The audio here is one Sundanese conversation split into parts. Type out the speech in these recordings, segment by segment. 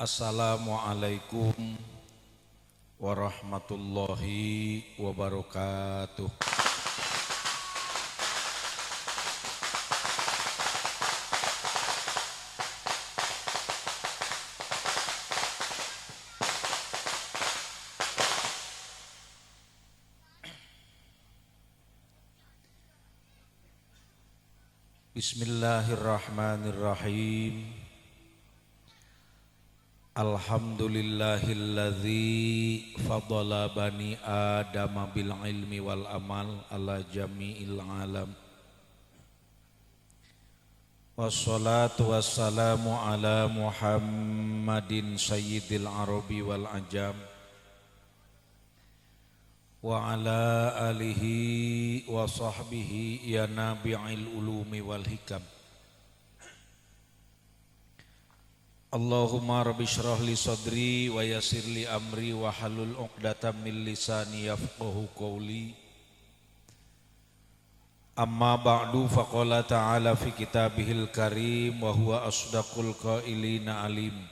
Assalamualaikum warahmatullahi wabarakatuh. Bismillahirrahmanirrahim. Alhamdulillahilladzi fadala bani Adama bil ilmi wal amal ala jami'il alam. Wassalatu wassalamu ala Muhammadin sayyidil arabi wal ajam wa ala alihi wa sahbihi ya nabi'il ulumi wal hikam. Allahumma rabbi shrah li sadri wa yassir li amri wa halul 'uqdatam min lisani yafqahu qawli. Amma ba'du, faqala ta'ala fi kitabihil karim wa huwa asdaqul qailina alim.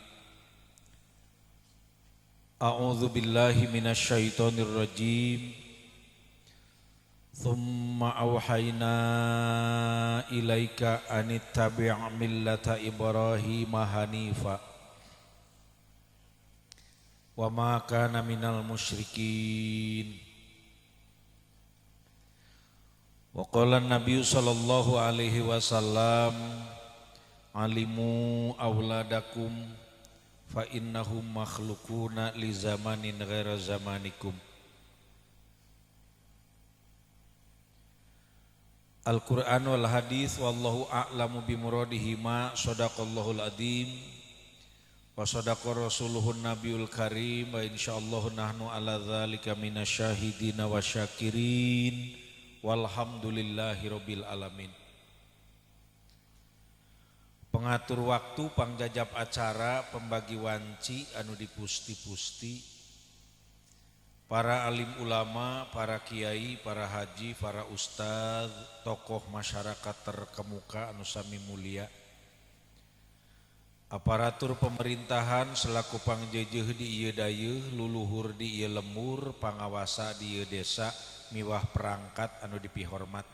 A'udzu billahi minasyaitonir rajim. Thumma awhayna ilaika anittabi' millata Ibrahim hanifa wa ma kana minal musyrikin. Wa qala an-nabiy sallallahu alaihi wasallam, alimu auladakum fa innahum makhluquna li zamanin ghaira zamanikum. Al-Quran wal hadis, wallahu a'lamu bimuradihi ma. Sadaqallahul adzim wa sadaqa rasuluhun nabiyul karim, wa insyaallah nahnu ala dzalika minasyahidina wa syakirin, walhamdulillahi rabbil alamin. Pengatur waktu, pangjajap acara, pembagi wanci anu dipusti-pusti, para alim ulama, para kiai, para haji, para ustadz, tokoh masyarakat terkemuka anu sami mulia, aparatur pemerintahan selaku pangjejeuh di ieu dayeuh, luluhur di ieu lembur, pangawasa di ieu desa, miwah perangkat anu dipihormat,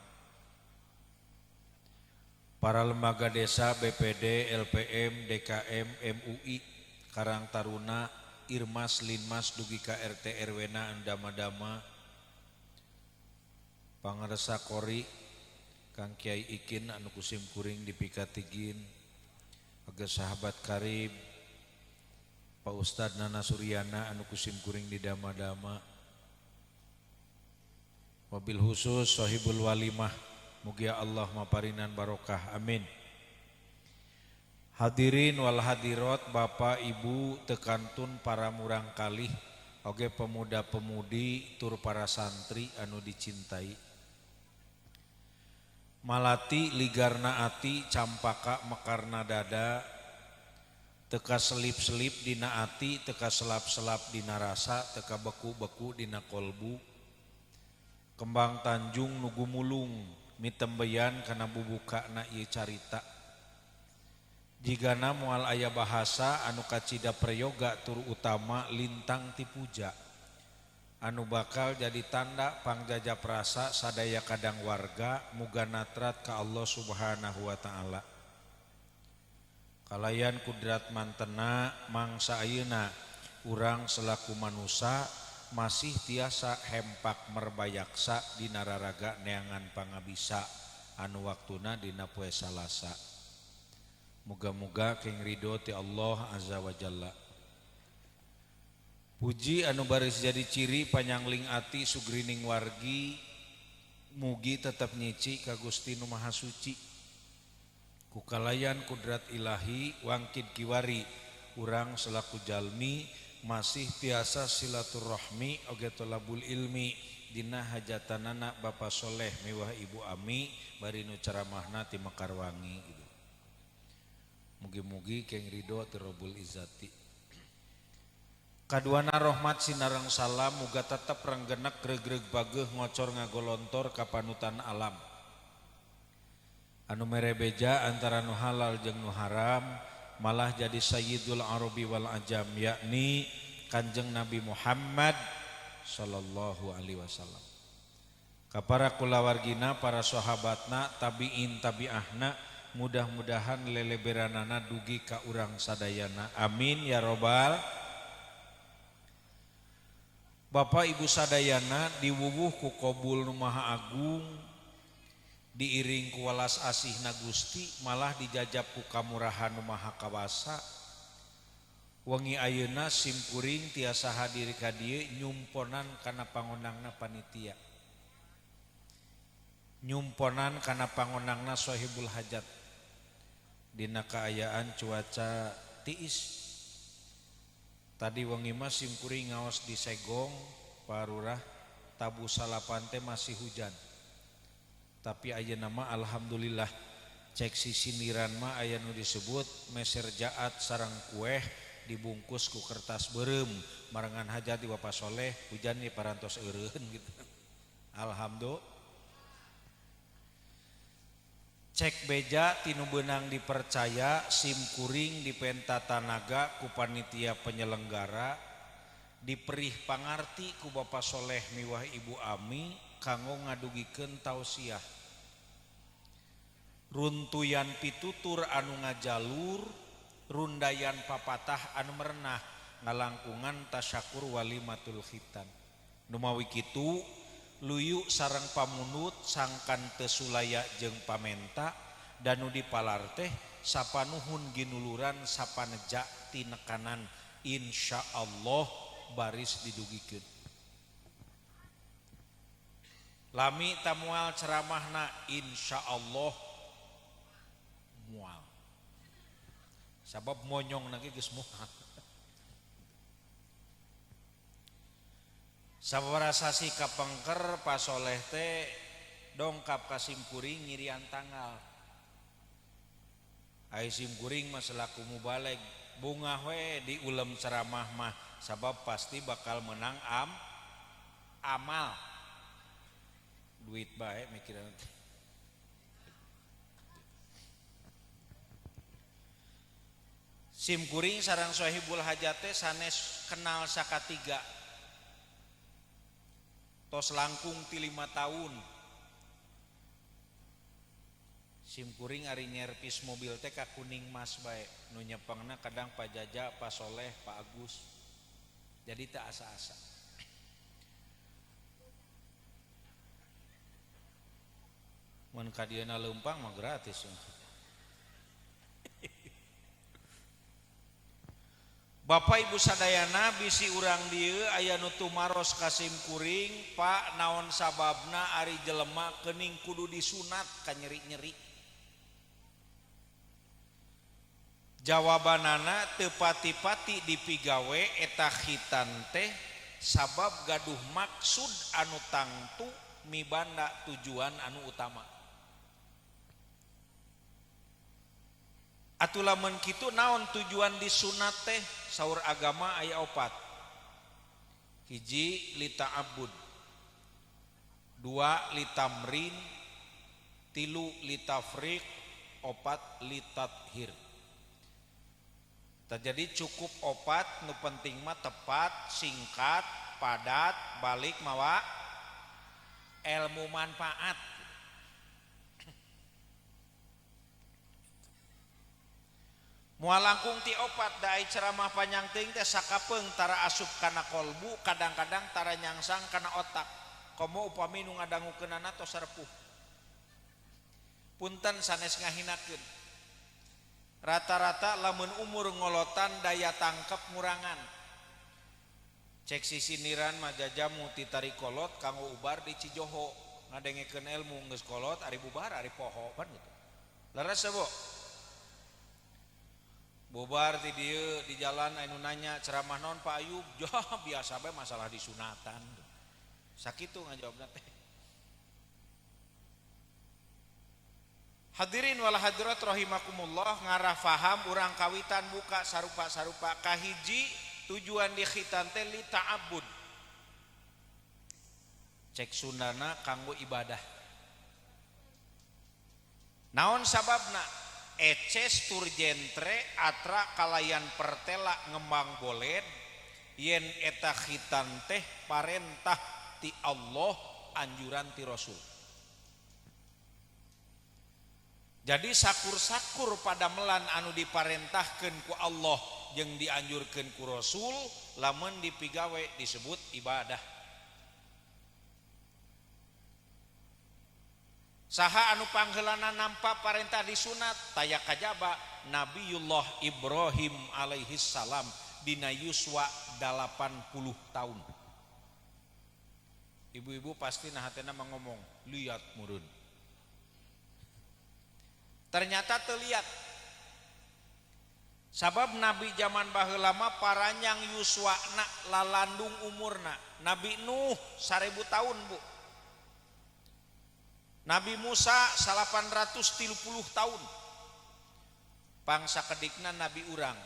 para lembaga desa, BPD, LPM, DKM, MUI, Karang Taruna, Irmas, Linmas, dugi ka RT RW na anu dama-dama, pangarsa kori Kang Kiai Ikin anu kusim kuring dipikatigin, aga sahabat karib Pak Ustad Nana Suryana anu kusim kuring di dama-dama, wabil khusus sahibul walimah, mugia Allah maparinan barokah, amin. Hadirin wal hadirat, bapak ibu tekantun para murang kalih oge pemuda-pemudi tur para santri anu dicintai. Malati ligarna ati, campaka mekarna dada, teka selip-selip dina ati, teka selap-selap dina rasa, teka beku-beku dina kolbu. Kembang Tanjung nu gumulung mitembeyan kana bubukana ieu carita. Jigana moal aya bahasa anu kacida prayoga tur utama lintang ti puja anu bakal jadi tanda pangjajap rasa sadaya kadang warga muga natrat ka Allah Subhanahu wa taala. Kalayan kudrat mantena mangsa ayeuna urang selaku manusa masih tiasa hempak merbayaksa dina raraga neangan pangabisa anu waktuna dina poe Salasa. Muga-muga keng ridho ti Allah Azza wa Jalla. Puji anu baris jadi ciri panyangling ati sugrining wargi, mugi tetap nyici ka Gusti nu Maha Suci. Kukalayan kudrat ilahi wangkid kiwari urang selaku jalmi masih tiasa silaturahmi oge tolabul ilmi dina hajatanana Bapak Soleh miwah Ibu Ami bari nu ceramahna ti Mekarwangi gitu. Mugi-mugi keng ridho ti Rabbul Izzati. Kaduana rahmat sinareng salam muga tetep renggenek gregreg bageuh ngocor ngagolontor ka panutan alam. Anu mere beja antara nu halal jeung nu haram, malah jadi Sayyidul Arabi wal Ajam yakni Kanjeng Nabi Muhammad sallallahu alaihi wasallam. Ka para kulawargina, para sahabatna, tabiin tabiahna, mudah-mudahan leleberanana dugi ka urang sadayana. Amin ya robbal. Bapak Ibu sadayana diwuwuh ku qabul nu Maha Agung, diiring ku welas asihna Gusti, malah dijajab ku kamurahan nu Maha Kawasa. Wengi ayeuna simkuring tiasa hadir ka dieu nyumponan kana pangondangna panitia, nyumponan kana pangondangna sohibul hajat. Dina kaayaan cuaca tiis tadi wengi mah simkuring ngaos di Segong Parurah tabu salapan teh masih hujan, tapi ayeuna mah alhamdulillah cek sisindiran mah aya nu disebut meser jaat sareng kueh dibungkus ku kertas beureum marengan hajat di Bapak Soleh hujan nih parantos eureun gitu. Alhamdulillah. Cek beja tinu beunang dipercaya simkuring dipenta tanaga ku panitia penyelenggara diperih pangarti ku Bapak Soleh miwah Ibu Ami kanggo ngadugikeun tausiah. Runtuyan pitutur anu ngajalur, rundayan papatah anu merenah ngalangkungan tasyakur walimatul khitan. Numawi kitu luyu sareng pamunut sangkan teu sulaya jeung pamenta dan nu dipalar teh sapanuhun ginuluran sapaneja tinekanan insyaallah baris didugikeun. Lami tamual ceramahna insyaallah mual. Sabab monyong lagi geus moal. Sababaraha sasi kapengker Pak Soleh teh dongkap ka simkuring ngirian tanggal. Ai simkuring mah selaku mubaleg bungah we diulem ceramah mah sabab pasti bakal menang amal. Duit bae mikiran teh. Simkuring sareng sohibul hajat teh sanes kenal sakatiga. Tos langkung ti 5 tahun. Simkuring ari nyervis mobil teh ka Kuning Mas bae. Nu nyepengna kadang Pak Jaja, Pak Soleh, Pak Agus. Jadi teu asa-asa. Mun ka dieuna leumpang mah gratis. Bapak Ibu sadayana bisi urang dieu aya nu tumaros ka simkuring, Pak naon sababna ari jelema keuning kudu disunat ka nyeri-nyeri. Jawabanana teu pati-pati dipigawe eta khitan teh sabab gaduh maksud anu tangtu mibanda tujuan anu utama. Atuh lamun kitu naon tujuan disunat teh saur agama aya opat. Hiji lita'abbud, dua litamrin, tilu litafriq, opat litathir. Terjadi cukup opat nu penting mah tepat, singkat, padat, balik mawa ilmu manfaat. Moal langkung ti opat da ai ceramah panjang teuing teh sakapeung tara asup kana kolbu, kadang-kadang tara nyangsang kana otak. Komo upami nu ngadangukeunana tos repuh. Punten sanes ngahinakeun. Rata-rata lamun umur ngolotan daya tangkep ngurangan. Cek sisiniran mah jajamu ti tari kolot kanggo ubar di Cijoho, ngadengekeun ilmu geus kolot ari bubar ari poho pan gitu. Leres Bu? Bubar ti dieu di jalan anu nanya ceramah naon Pak Ayub? Jah biasa bae masalah disunatan. Sakitu ngajawabna teh. Hadirin wal hadirat rahimakumullah, ngarah faham urang kawitan buka sarupa-sarupa. Kahiji tujuan di khitan teh li ta'abbud. Cek sundana kanggo ibadah. Naon sababna? Eces tur jentre atra kalayan pertela ngembang boled yen eta khitan teh parentah ti Allah anjuran ti Rasul. Jadi sakur-sakur padamelan anu diparentahkeun ku Allah jeung dianjurkeun ku Rasul lamun dipigawe disebut ibadah. Saha anu pangheulana nampa parentah disunat taya kajaba Nabiullah Ibrahim alaihi salam dina yuswa 80 tahun. Ibu-ibu pasti nah hatena mangomong liat murun. Ternyata teliat. Sabab Nabi zaman baheula mah paranjang yuswana lalandung umurna. Nabi Nuh 1000 tahun bu. Nabi Musa 830 tahun. Pangsa kedikna Nabi urang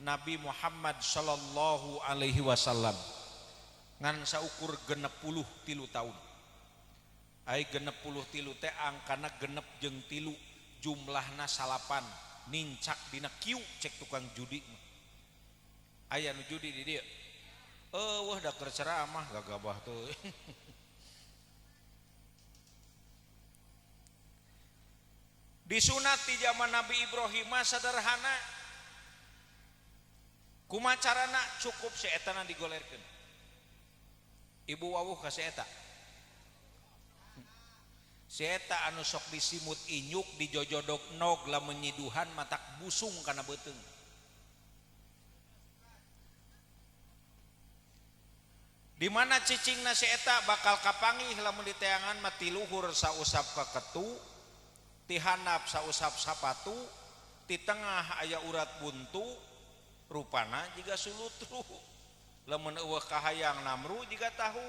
Nabi Muhammad sallallahu alaihi wasallam ngan saukur 63 tahun. Ai 63 teh angkana genep jeung tilu jumlahna salapan nincak dina kiu cek tukang judi mah. Aya nu judi di dieu. Eueuh da keur ceramah gagabah teuing. Disunat di zaman Nabi Ibrahim sederhana. Kumaha carana cukup si etana digolerkeun. Ibu wawuh ka si eta. Si eta anu sok disimut inyuk dijojodok nog lamun nyiduhan matak busung kana beuteung. Di mana cicingna si eta bakal kapanggih lamun diteangan mah ti luhur sausap ka ketu, ti handap sausap sapatu, ti tengah aya urat buntu, rupana jiga sulutru. Lamun eueuh kahayang namru jiga tahu,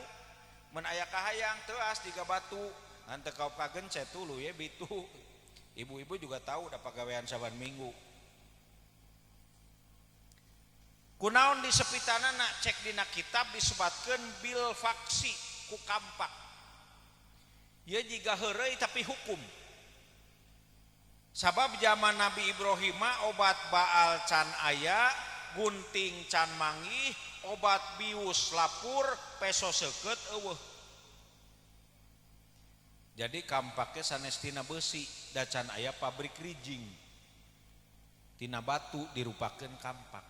mun aya kahayang teuas jiga batu. Ngan teu kaop kagencet tuluy ye bitu. Ibu-ibu juga tahu da pagawean saban minggu. Kunaon disepitanana cek dina kitab disebatkeun bil faksi ku kampak. Ye jiga heureuy tapi hukum. Sabab zaman Nabi Ibrahim obat baal can aya, gunting can manggih, obat bius lapur, peso seukeut eueuh. Jadi kampaknya sanes tina besi, da can aya pabrik rijing. Tina batu dirupakeun kampak.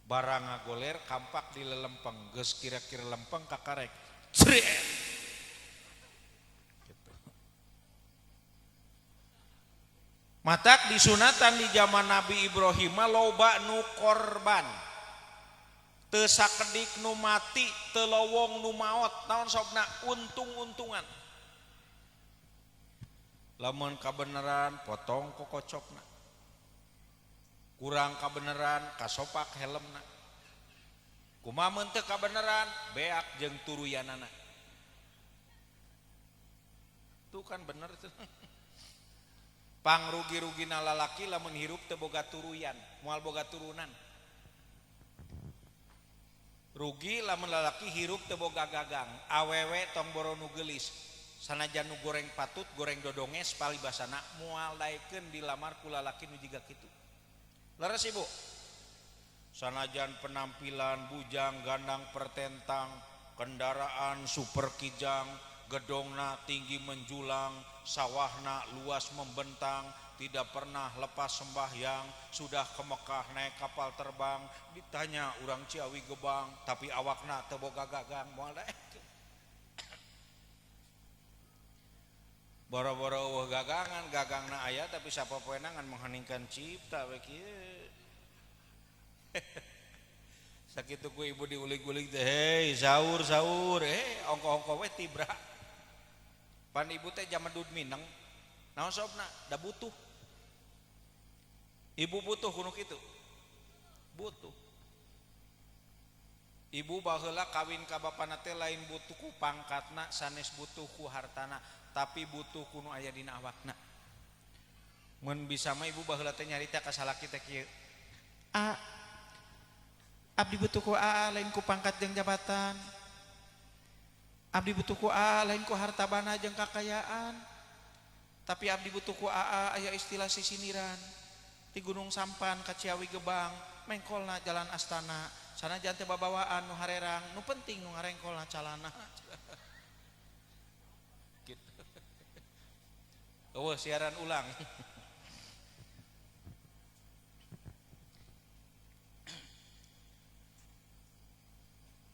Barang ngagoler kampak dilelempeng, geus kira-kira lempeng kakarek. Cret. Gitu. Matak disunatan di zaman Nabi Ibrahim loba nu korban. Teu sakedik nu mati, teu lowong nu maot, naon sobna untung-untungan. Lamun kabeneran potong kokocokna. Kurang kabeneran kasopak helmna. Kumaha mun teu kabeneran beak jeung turuyanana. Tuh kan bener tuh. Pangrugi-rugina lalaki lamun hirup teu boga turuyan, moal boga turunan. Rugi lamun lalaki hirup teu boga gagang, awewe tong boro nu geulis. Sanajan nu goreng patut, goreng dodonges palibasana moal daekeun dilamar ku lalaki nu jiga kitu. Leres ibu? Sanajan penampilan bujang gandang pertentang, kendaraan super kijang, gedongna tinggi menjulang, sawahna luas membentang, tidak pernah lepas sembahyang, sudah ke Mekah naik kapal terbang, ditanya urang Ciawi Gebang, tapi awakna teu boga gagang, moal daek. Boro-boro eueuh gagangan, gagangna aya tapi sapopoena ngan mengheningkan cipta we kieu. Sakitu ku ibu diulig-ulig teh, hei sahur sahur, hei ongko-ongko we tibra. Pan ibu teh jaman dud mineng, naon sobna? Da butuh. Ibu butuh kuno kitu. Butuh. Ibu baheula kawin ka bapana teh lain butuh ku pangkatna, sanes butuh ku hartana, tapi butuh kuno aya dina awakna. Mun bisa mah ibu baheula teh nyarita ka salaki teh kieu. A, abdi butuh ku a lain ku pangkat jeung jabatan. Abdi butuh ku a lain ku harta bana jeung kakayaan. Tapi abdi butuh ku AA aya istilah sisiniran ti Gunung Sampan ka Ciawi Gebang mengkolna jalan Astana sanajan teu babawaan nu harerang nu penting nu ngarengkolna calana. Gitu. Eueuh siaran ulang.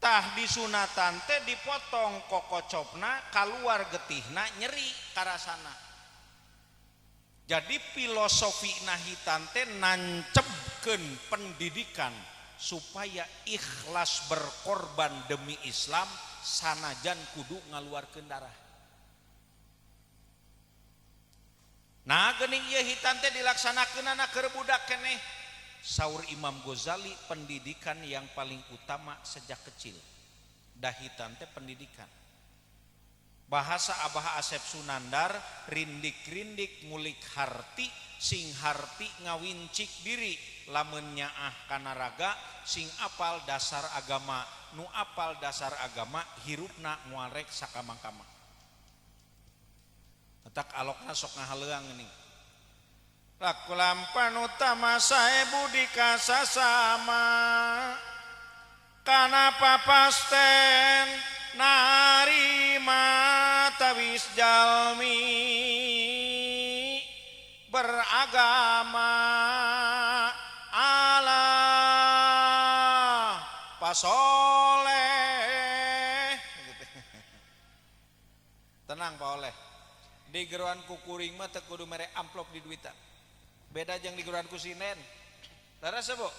Tah disunatan teh dipotong kokocopna kaluar getihna nyeri karasana. Jadi filosofi nahitan teh nancebkeun pendidikan supaya ikhlas berkorban demi Islam sanajan kudu ngaluarkeun darah. Nah geuning ieu hitan teh dilaksanakeunana keur budak keneh. Saur Imam Ghazali pendidikan yang paling utama sejak kecil. Dahitan teh pendidikan. Bahasa Abah Asep Sunandar rindik-rindik ngulik harti sing harti ngawincik diri lamun nyaah kana raga sing apal dasar agama nu apal dasar agama hirupna moal rek sakamang-kamang. Tetak alokna sok ngahaleuang geuning. Laku lampan utama sae budi kasasama kana papasten narima tawis jalmi beragama ala pasoleh. Tenang Pak Oleh, di geroan kukuring mah teu kudu mere amplop di duitan. Beda jeung di geroan ku sinen. Leres Bu?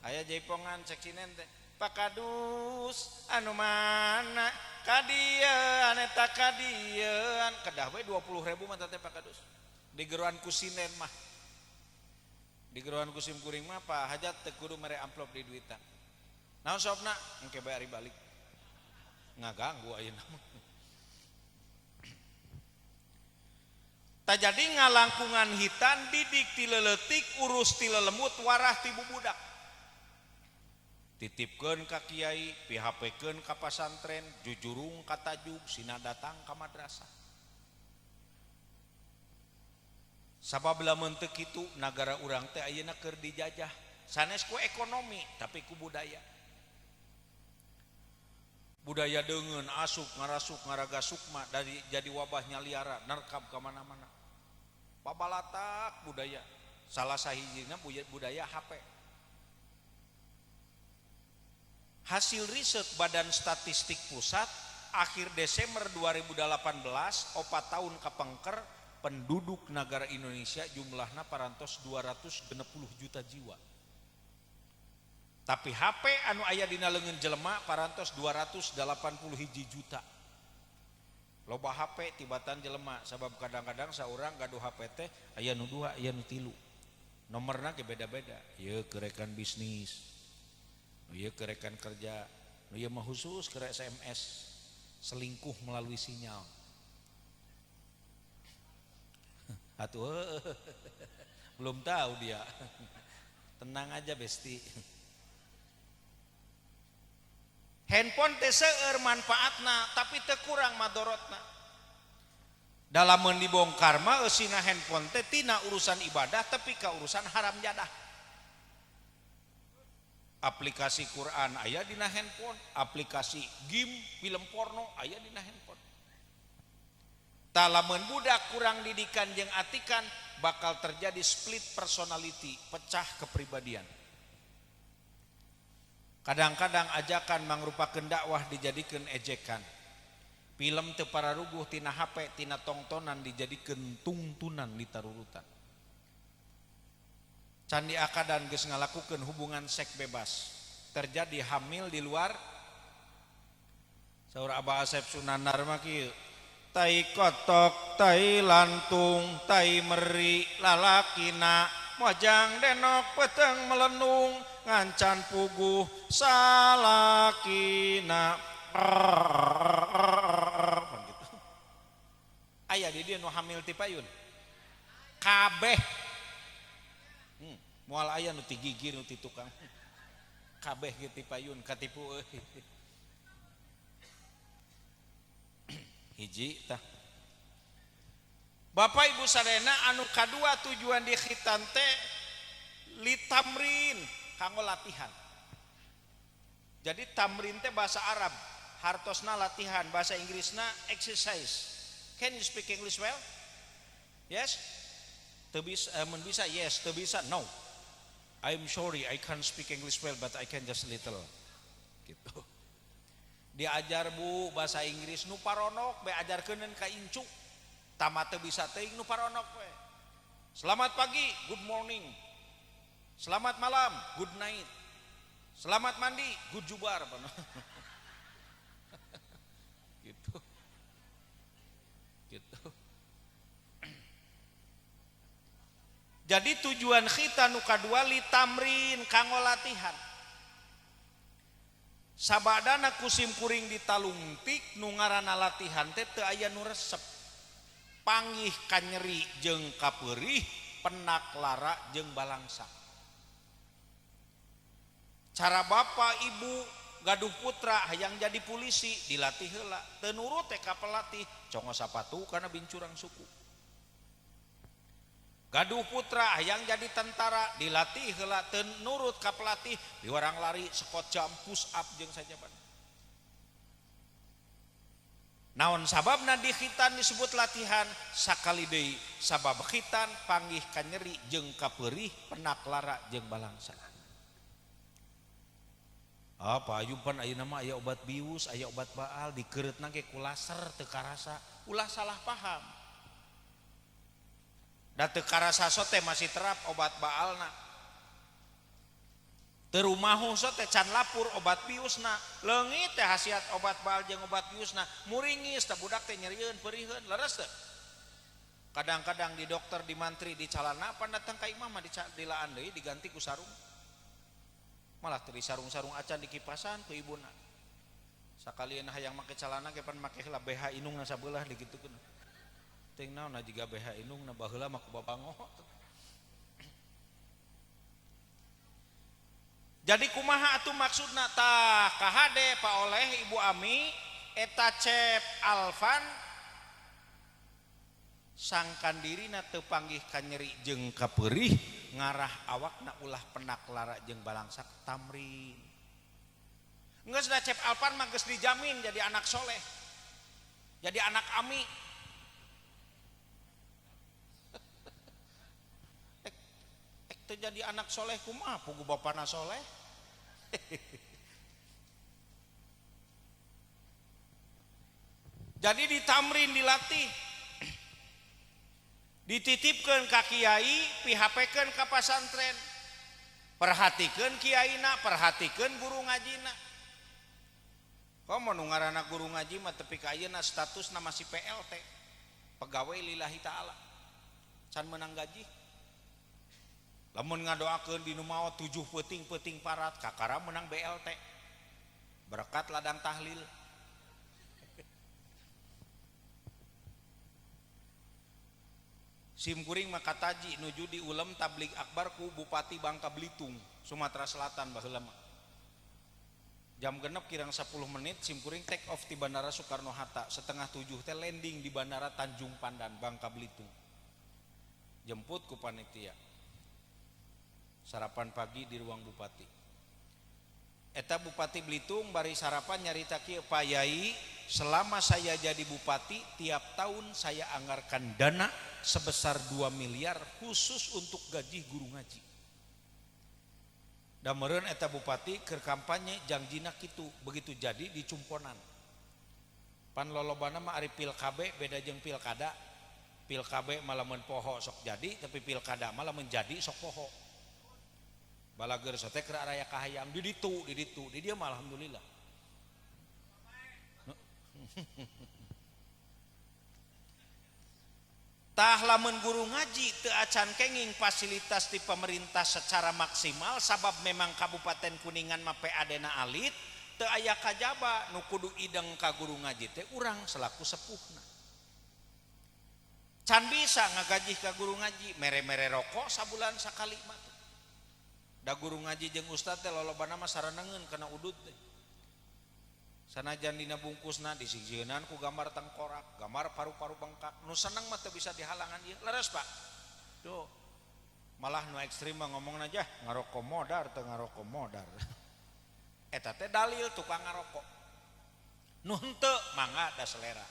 Aya jaipongan cek sinen teh. Pak Kadus anu mana kadieu eta kadieuan kedah we 20.000 mah teh Pak Kadus. Di geroan ku sinen mah. Di geroan ku sim kuring mah Pak Hajat teu kudu mere amplop di duitan. Naon sobna? Engke bae ari balik. Ngaganggu ayeuna mah. Tajadi ngalangkungan hitan didik ti leuletik urus ti lelemut warah ti bubudak. Titipkeun ka kiai, PHP-keun ka pasantren, jujurung ka tajuk, sina datang ka madrasah. Sabab lamun teu kitu nagara urang teh ayeuna keur dijajah. Sanes ku ekonomi tapi ku budaya. Budaya deungeun asup ngarasuk ngaraga sukma dari jadi wabah nyaliara nerkab ka mana-mana. Pabalatak budaya. Salah sahijina budaya HP. Hasil riset Badan Statistik Pusat akhir Desember 2018 4 tahun kapengker penduduk negara Indonesia jumlahna parantos 260 juta jiwa. Tapi HP anu aya dina leungeun jelema parantos 281 juta. Loba HP tibatan jelema sabab kadang-kadang saurang gaduh HP teh aya nu 2 aya nu 3. Nomorna ge beda-beda. Ieu keur rekan bisnis, ieu keur rekan kerja, ieu mah khusus keur SMS selingkuh melalui sinyal. Atuh belum tahu dia. Tenang aja besti. Handphone teh seueur manfaatna tapi teu kurang madorotna. Dalamun dibongkar mah eusina handphone teh tina urusan ibadah tapi ka urusan haram jadah. Aplikasi Quran aya dina handphone, aplikasi game, film porno aya dina handphone. Tah lamun budak kurang didikan jeung atikan bakal terjadi split personality, pecah kepribadian. Kadang-kadang ajakan mangrupakeun dakwah dijadikeun ejekan. Film teu pararuguh tina HP tina tongtonan dijadikeun tungtunan ditarurutan. Candi akadan geus ngalakukeun hubungan seks bebas. Terjadi hamil di luar. Saur Abah Asep Sunandar mah kieu. Tai kotok, tai lantung, tai meri lalakina, mojang denok peteng melenung ngancan puguh salakina. Gitu. Aya di dieu nu hamil ti payun. Kabeh. Moal aya nu ti gigir nu ti tukang. Kabeh ge ti payun katipu euy. Hiji tah. Bapak Ibu sadayana anu kadua tujuan di khitan teh litamrin kanggo latihan. Jadi tamrin teh bahasa Arab, hartosna latihan, bahasa Inggrisna exercise. Can you speak English well? Yes? Teu bisa, mun bisa yes, teu bisa no. I'm sorry I can't speak English well but I can just little. Gitu. Diajar Bu bahasa Inggris nu paronok be ajarkeuneun ka incu. Tama teu bisa teuing nu paronok we. Selamat pagi, good morning. Selamat malam, good night. Selamat mandi, good jubar. Gitu. Gitu. Jadi tujuan khitan nu kadua litamrin kanggo latihan. Sabadana kusim kuring ditalungtik nu ngaranna latihan teh teu aya nu resep. Panggih kanyeri jeung kapeurih, penak lara jeung balangsa. Cara bapak ibu gaduh putra hayang jadi polisi dilatih heula, teu nurut teh ka pelatih, congo sapatu kana bincurang suku. Gaduh putra hayang jadi tentara dilatih heula, teu nurut ka pelatih, diwarang lari squat jam push up jeung sajaban. Naon sababna di khitan disebut latihan? Sakali deui sabab khitan panggih kanyeri jeung kapeurih, penak lara jeung balangsa. Ah, Pak Ayub pan ayeuna mah aya obat bius, aya obat baal, dikeureutna ge ku laser teu karasa. Ulah salah paham. Da teu karasa sote masih terap obat baalna. Teu rumahu sote can lapur obat biusna. Leungit teh khasiat obat baal jeung obat biusna. Muringis teh budak teh nyerieun peuriheun, leres teu? Kadang-kadang di dokter, di mantri, di calana pan datang ka imah mah dilaan deui diganti ku sarung. Malah teu sarung-sarung acan dikipasan ku ibuna. Sakalian hayang make calana ge pan make heula BH indungna sabelah digitukeun. Teuing naon jiga BH indungna baheula mah ku babango. Jadi kumaha atuh maksudna tah kahade Pak Oleh Ibu Ami eta Cep Alvan sangkan dirina teu panggih kanyeri jeung kapeurih ngarah awakna ulah penak lara jeung balangsak tamrin. Geus da Cep Alvan mah geus dijamin jadi anak soleh, jadi anak ami. Ek teu jadi anak soleh kumaha pugu bapana soleh. Jadi ditamrin dilatih, dititipkan ka kiai, pihapekeun ka pasantren, perhatikeun kiaina, perhatikeun guru ngajina. Komo nu ngaranna guru ngaji mah tepi ka ayeuna statusna masih PLT, pegawai lillahi ta'ala, can menang gaji. Lamun ngadoakeun di nu maot 7 peuting-peuting parat, kakara menang BLT, berkat ladang tahlil. Sim kuring mah kataji nuju di ulem tablig akbar ku Bupati Bangka Belitung, Sumatera Selatan baheula mah. Jam genep kirang 10 menit sim kuring take off di Bandara Soekarno Hatta, 6:30 teh landing di Bandara Tanjung Pandan Bangka Belitung. Jemput ku panitia. Sarapan pagi di ruang bupati. Eta Bupati Belitung bari sarapan nyarita kieu, Pak Yai, selama saya jadi bupati tiap tahun saya anggarkan dana sebesar 2 miliar khusus untuk gaji guru ngaji. Da meureun eta bupati keur kampanye jangjina kitu, begitu jadi dicumponan. Pan lolobana mah ari pil KB beda jeung pilkada. Pil KB mah lamun poho sok jadi, tapi pilkada mah lamun jadi sok poho. Balager sote keur araya kahayang di ditu, di ditu, di dieu mah alhamdulillah. Tah lamun guru ngaji teu acan kenging fasilitas di pemerintah secara maksimal sabab memang Kabupaten Kuningan mah PAD-na alit, teu aya kajaba nu kudu ideng ka guru ngaji teh urang selaku sepuhna. Can bisa ngagajih ka guru ngaji, mere-mere rokok sabulan sakali mah. Da guru ngaji jeung ustad teh lolobana mah saranengeun kana udud teh. Sanajan dina bungkusna disijeunan ku gambar tengkorak, gambar paru-paru bengkak. Nu seneng mah teu bisa dihalangan ieu. Leres, Pak. Tuh. Malah nu ekstrim mah ngomongna aja ngarokok modar teu ngarokok modar. Eta teh dalil tukang ngarokok. Nu henteu mangga da selera.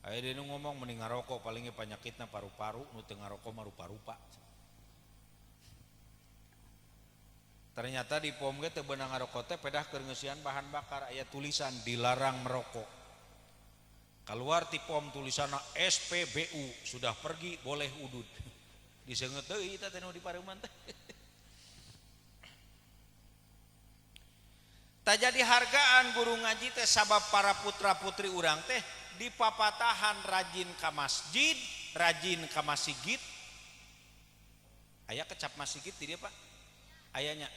Aya deui nu ngomong mending ngarokok paling ge panyakitna paru-paru, nu teu ngarokok mah rupa-rupa. Ternyata di POM ge teu beunang ngarokok teh pedah keur ngeusian bahan bakar, aya tulisan dilarang merokok. Keluar ti POM tulisanna SPBU sudah pergi boleh udud. Diseungeut deui eta teh nu di pareuman teh. Tah jadi hargaan guru ngaji teh sabab para putra-putri urang teh dipapatahan rajin ka masjid, rajin ka masigit. Aya kecap masigit di dieu, Pak? Ayanya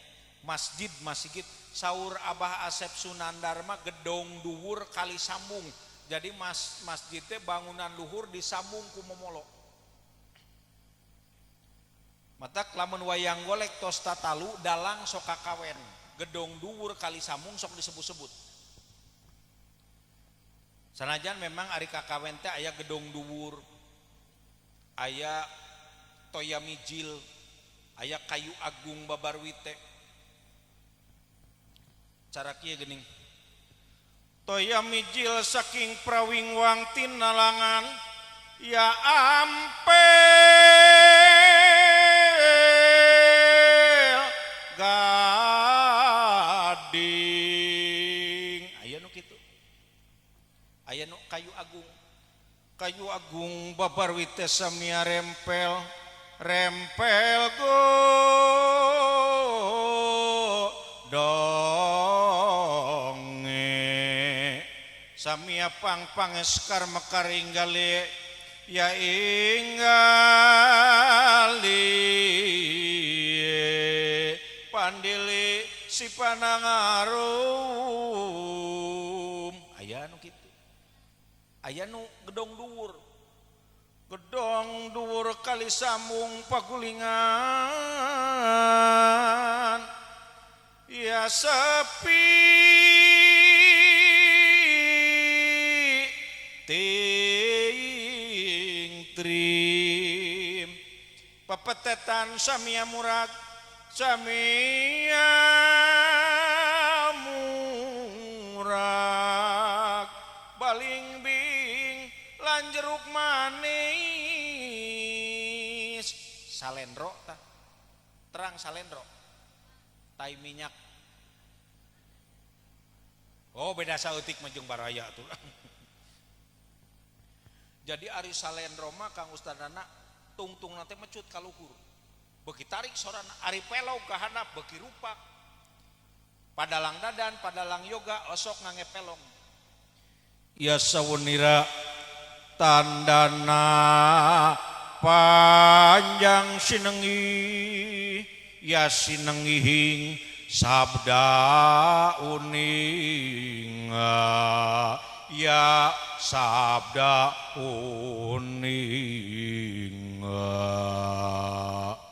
masjid masigit saur Abah Asep Sunandar mah gedong dhuwur kali sambung. Jadi masjid teh bangunan luhur disambung ku momolo. Matak lamun wayang golek tos tatalu dalang sok kakawen. Gedong dhuwur kali sambung sok disebut-sebut. Sanajan memang ari kakawen teh aya gedong dhuwur, aya toya mijil, aya kayu agung babarwite. Cara kieu geuning. Toya mijil saking prawingwang tinalangan ya ampel gading. Aya nu kitu. Aya nu kayu agung. Kayu agung babarwite samia rempel rempel go donge samia pang pangeskar mekar inggali ya inggali pandili si panangarum. Aya nu kitu, aya nu gedong dhuwur, gedong dhuwur kali sambung pagulingan ya sepi ting trim pepetetan samia murag samia murag baling bing lan jeruk manis salendro tah terang salendro tai minyak. Oh beda saeutik mah jeung baraya tuh. Jadi ari salendro mah Kang Ustadana tungtungna teh mecut ka luhur. Beuki tarik sorana ari pelog ka handap beuki rupak. Padalang dadan, padalang yoga osok ngange pelong. Ya sawenira tandana panjang sinengi ya sinengihing sabda uninga ya sabda uninga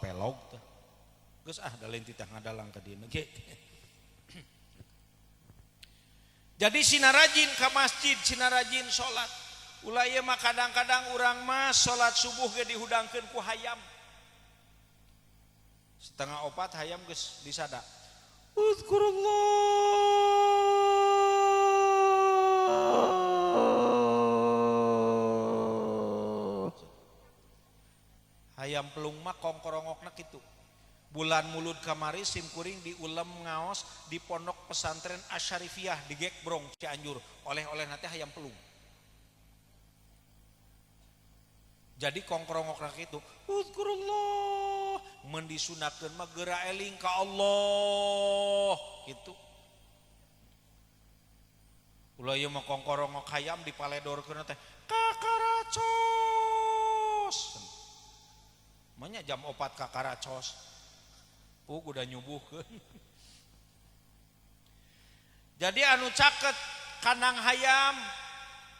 pelog teh geus ah da lain titah ngadalang ka dieu ge. Jadi sina rajin ka masjid, sina rajin salat. Ulah ieu mah kadang-kadang urang mah salat subuh ge dihudangkeun ku hayam. 3:30 hayam geus disada. Uzkurullah. Hayam pelung mah kongkorongokna kitu. Bulan mulud kamari simkuring diulem ngaos di pondok pesantren Asyarifiyah di Gekbrong Cianjur, oleh-oleh nanti hayam pelung. Jadi kongkorongokna kitu, uzkurullah, mun disunatkeun mah geura eling ka Allah gitu. Ulah ieu mah kongkorongok hayam dipaledorkeun teh kakaracos. Manya jam 4 kakaracos. Puk udah nyubuhkeun. Jadi anu caket kanang hayam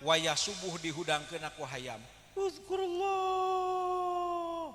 wayah subuh dihudangkeun aku hayam. Uzkurullah.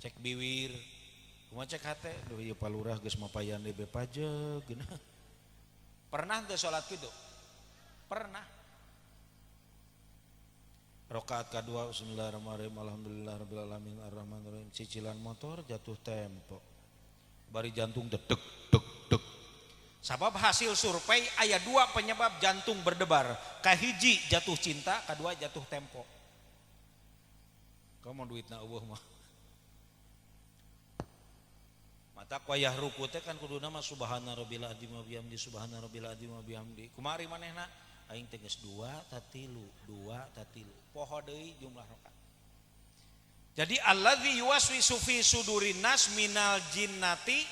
Cek biwir. Kumaha cek hate? Duh ieu palurah geus mapayan deui be pajeg geunah. Pernah teu salat kitu? Pernah. Rakaat kedua bismillahirrahmanirrahim alhamdulillahirabbil alamin arrahmanirrahim cicilan motor jatuh tempo. Bari jantung deg deg deg. Sabab hasil survei aya dua penyebab jantung berdebar. Kahiji jatuh cinta, kedua jatuh tempo. Kamu duitna eueuh mah. Mata wayah ruku teh kan kuduna mah subhana rabbil azim wa bihamdi subhana rabbil azim wa bihamdi. Kumari manehna aing teh geus 2 ta 3, 2 ta 3. Poho deui jumlah rakaat. Jadi allazi yuwaswisu fi sudurin nas minal jinnati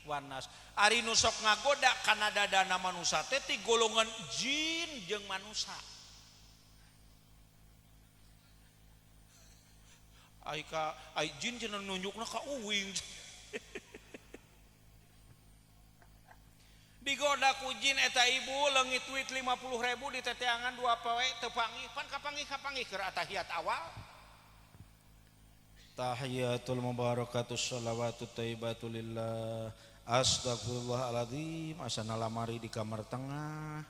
wan nas. Ari nu sok ngagoda kana dadana manusa teh ti golongan jin jeung manusa. Ai ka ai jin cenah nunjukna ka uing. Digoda ku jin eta ibu leungit duit 50.000 diteteangan 2 poe teu panggih pan kapanggih keur atahiyat awal. Tahiyatul mubarakatus shalawatut thayyibatu lillah. Astagfirullahaladzim asana lamari di kamar tengah.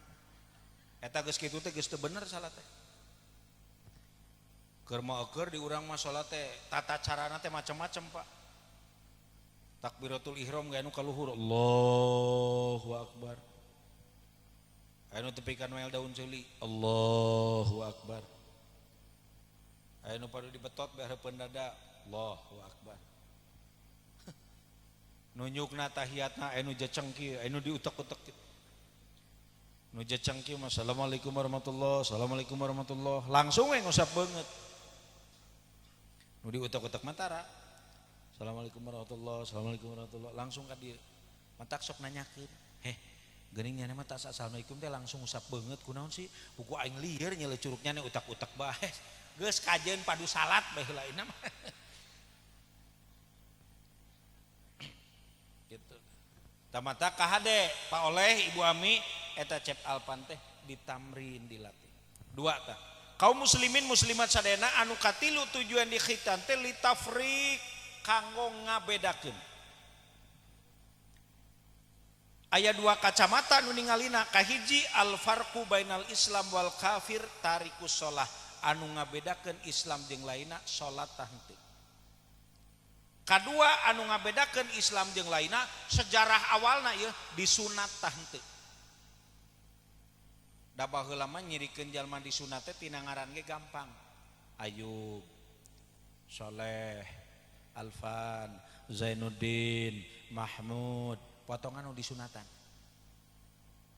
Eta geus kitu teh geus teu bener salat teh. Keur mah di urang mah salat teh tata carana teh macam-macam Pak. Takbiratul ihram ge anu kaluhur Allahu akbar. Anu tepikan wel daun seuli Allahu akbar. Anu padu dibetot be hareupeun dada Allahu akbar. Nunjukna tahiyatna anu jecengki anu diutek-utek. Nu jecengki mah assalamualaikum warahmatullahi assalamualaikum warahmatullahi langsung we ngusap beungeut. Nu diutek-utek mah tara. Assalamualaikum warahmatullahi assalamualaikum warahmatullahi langsung ka dieu. Matak sok nanyakeun, heh geuning nya mah tas assalamualaikum teh langsung usap beungeut kunaon sih? Buku aing lieur nya curugnya utak-utak bae. Geus kajeun padu salat bae heula ina mah. Gitu. Tamata kahade Pak Oleh Ibu Ami eta cep alpan teh ditamrin dilatih. Dua tah. Kaum muslimin muslimat sadayana anu katilu tujuan di khitan teh litafriq kanggo ngabedakeun. Aya dua kacamata nu ningalina, kahiji al farqu bainal Islam wal kafir tarikus shalah anu ngabedakeun Islam jeung lainna salat tah henteu. Kadua anu ngabedakeun Islam jeung lainna sejarah awalna ieu disunat tah henteu. Da baheula mah nyirikeun jalma disunat teh tina ngaran ge gampang. Ayub, Soleh, Alfan, Zainuddin, Mahmud, potongan nu disunatan.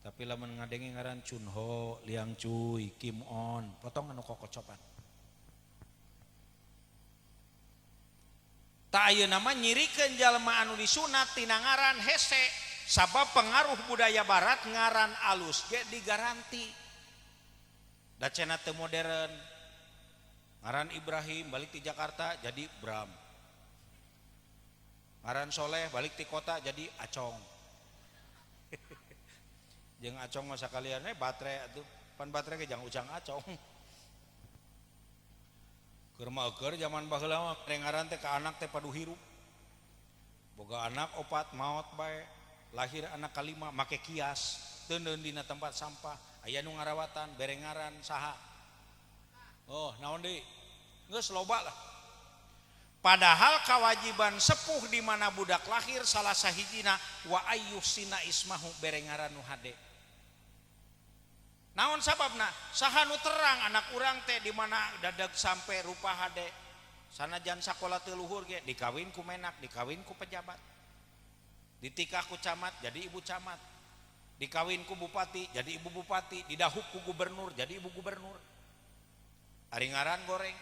Tapi lamun ngadenge ngaran Chunho, Liang Cuy, Kim On, potongan nu kokocopan. Tak ayeuna mah nyirikeun jalma anu disunat tina ngaran hese, sabab pengaruh budaya barat ngaran alus ge digaranti. Da cenah teu modern. Ngaran Ibrahim balik ti Jakarta jadi Bram. Ngaran Soleh balik ti kota jadi Acong. Jeung Acong mah sakalian we batre atuh. Pan batre ge jang Ujang Acong. Keur mah keur zaman baheula mah ngaran teh ka anak teh padu hirup. Boga anak opat maot bae, lahir anak kalima make kias, teuneun dina tempat sampah, aya nu ngarawatan bere ngaran saha. Oh, naon deui? Geus loba lah. Padahal kewajiban sepuh di mana budak lahir salah sahijina wa ayyusina ismahu bere ngaran nu hade. Naon sababna? Saha nu terang anak urang teh di mana dadag sampai rupa hade. Sanajan sakola teu luhur ge dikawin ku menak, dikawin ku pejabat. Ditikah ku camat jadi ibu camat. Dikawin ku bupati jadi ibu bupati, didahuk ku gubernur jadi ibu gubernur. Ari ngaran goreng.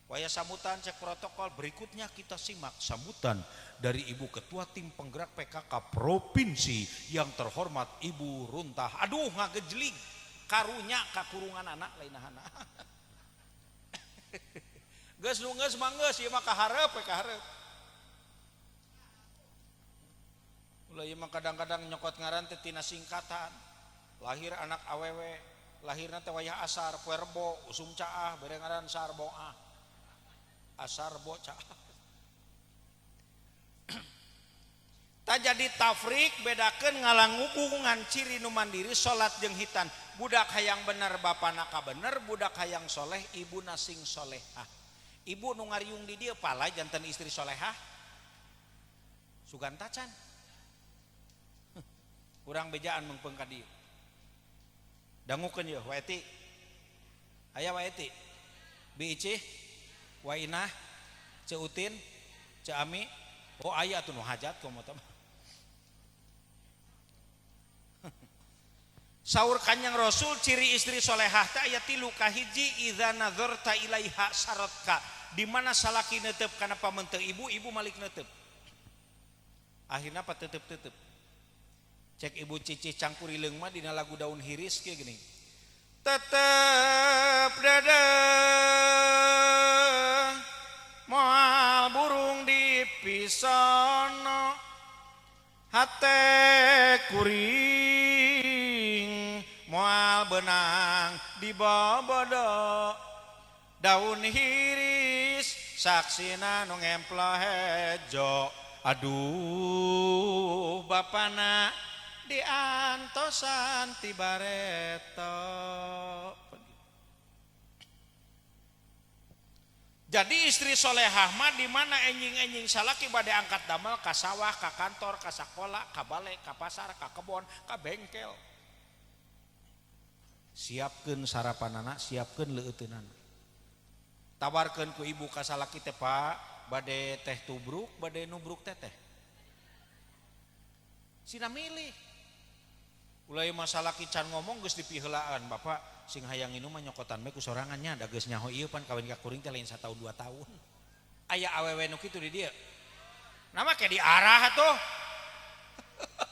Waya sambutan cek protokol berikutnya kita simak sambutan dari Ibu Ketua Tim Penggerak PKK Provinsi yang terhormat Ibu Runtah. Aduh ngagejlig karunya kakurungan anak lainahana. Geus nu geus mah geus ieu mah kaharep we kaharep. Ulah ieu mah kadang-kadang nyokot ngaran teh tina singkatan. Lahir anak awewe, lahirna teh wayah asar, poe Rebo, usum caah, bere ngaran Sarboah. Asar bocah. Tak jadi tafrik bedakeun ngalangukungan ciri nu mandiri salat jeung hitan. Budak hayang bener bapana ka bener, budak hayang soleh ibuna sing solehah. Ibu nu ngariung di dieu pala janten istri solehah. Sugan tacan. Urang bejaan meungpeung ka dieu. Dangukeun yeuh wa eti. Aya wa eti. Bi Icih, wa Inah, Ceu Utin, Ceu Ami. Oh aya atuh nu hajat komo teh. Saur Kanjeng Rasul ciri istri solehah teh aya tilu kahiji idza nazarta ilaiha saratka, di mana salaki neuteup kana pamente ibu, ibu malik neuteup. Akhirna pa tetep-tetep. Cek ibu Cicih cangkurileung mah dina lagu daun hiris kieu geuning. Tetep dede moal burung dipisono hate kuring moal benang dibobodo daun hiris saksina nu ngemplo hejo aduh bapana diantosan ti bareto. Jadi istri solehah mah di mana enjing-enjing salaki bade angkat damel ka sawah, ka kantor, ka sakola, ka bale, ka pasar, ka kebon, ka bengkel. Siapkeun sarapanana, siapkeun leueuteunana. Tawarkeun ku ibu ka salaki teh, Pak, bade teh tubruk, bade nubruk teteh. Sina milih. Ulah ieu mah salaki can ngomong geus dipiheulaan, Bapak sing hayang inum mah nyokotan bae ku sorangan nya, da geus nyaho ieu pan kawin ka kuring teh lain satahun 2 tahun. Aya awewe nu kitu di dieu. Nama ke diarah atuh.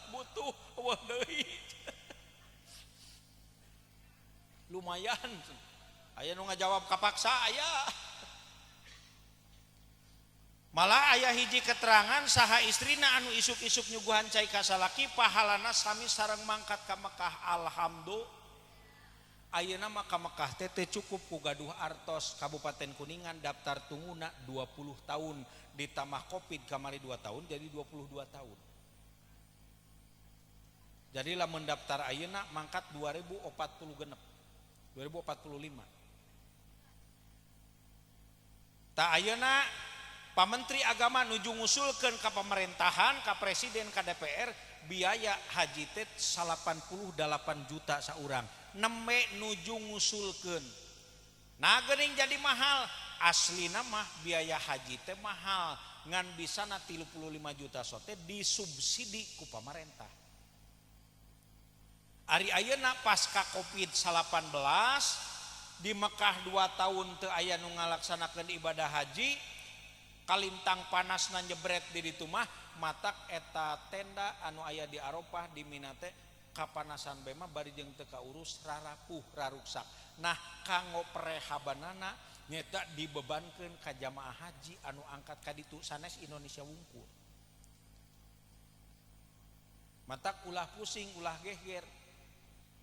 Butuh eueuh deui. Lumayan. Aya nu ngajawab kapaksa aya. Malah aya hiji keterangan saha istrina anu isuk-isuk nyuguhan cai ka salaki pahalana sami sareng mangkat ka Mekah. Alhamdulillah. Ayeuna mah ka Mekah teh teu cukup ku gaduh artos. Kabupaten Kuningan daftar tunguna 20 tahun ditambah Covid kamari 2 tahun jadi 22 tahun. Jadi lamun daftar ayeuna mangkat 2040 genep. 2045. Ta ayeuna Pak Menteri Agama nuju ngusulkeun ka pemerintahan, ka presiden, ka DPR biaya haji teh 88 juta saurang. Nembe nuju ngusulkeun. Nah geuning jadi mahal, aslina mah biaya haji teh mahal, ngan bisana 35 juta sote disubsidi ku pamarentah. Ari ayeuna pasca Covid-19 di Mekah 2 tahun teu aya nu ngalaksanakeun ibadah haji, kalintang panas na nyebret di ditu mah matak eta tenda anu aya di Arafah di Mina teh kapanasan bae mah bari jeung teu kaurus rarapuh raruksak. Nah kanggo prehabanana nyeta dibebankeun ka jamaah haji anu angkat ka ditu sanes Indonesia wungkul. Matak ulah pusing ulah geger.